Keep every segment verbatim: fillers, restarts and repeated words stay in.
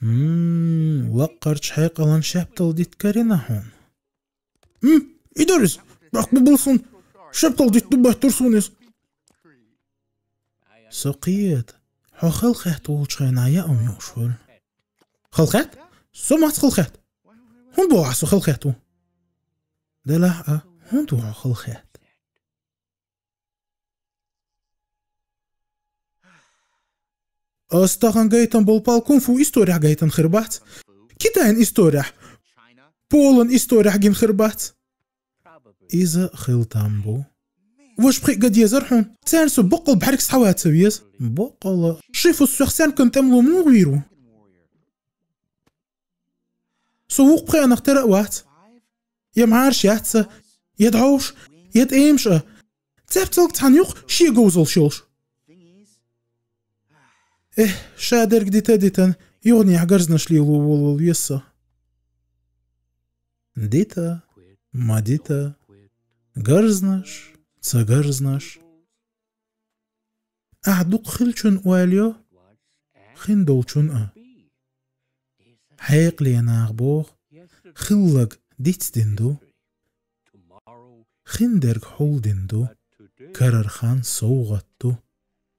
М, лаккхарчу хьекъалан шаьптал дитта карийна хьуна? М, и дара иза. Бакъ бу-, бу суна. Шаьптал дитта ду беттара суна иза. Со кхета, хьо халахетта волчу хенахь яа ма йоуш хуьлу. Халахетта? Со маца халахетта? ХӀунда боху ахь со халахетта ву? Делахь а, хӀунда ву хьо халахетта? Ас тахана гайтина болу пал кунг-фу историхь гайтина хир бац. Китайн историхь, полан историхь гина хир бац. Иза хила там бу. Ваша пхиъ ган дезара хьуна. Царна со баккъал бӀаьргаш схьаван ца веза. Баккъала. Шифус соьх саьрмикан тӀемало муха вийр ву? Со вукху пхенах тера а вац. Я мӀараш яц сан, я дӀовш, я тӀемаш а. Цаьпцалг цхьаьна юкъа шен говзалш йолуш. Эхь, ша дерг дита а дитина, юханехьа гарзнаш лело волавала веза со. Дита, ма дита, гарзнаш, ца гарзнаш. Ахь дукха хиллачун ойла йо, хиндолчун а. Хьекъале наха боху, хилларг дицдина ду, хиндерг хьулдина ду, карара хан совгӀат ду,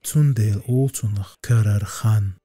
цундела олу цунах карара хан.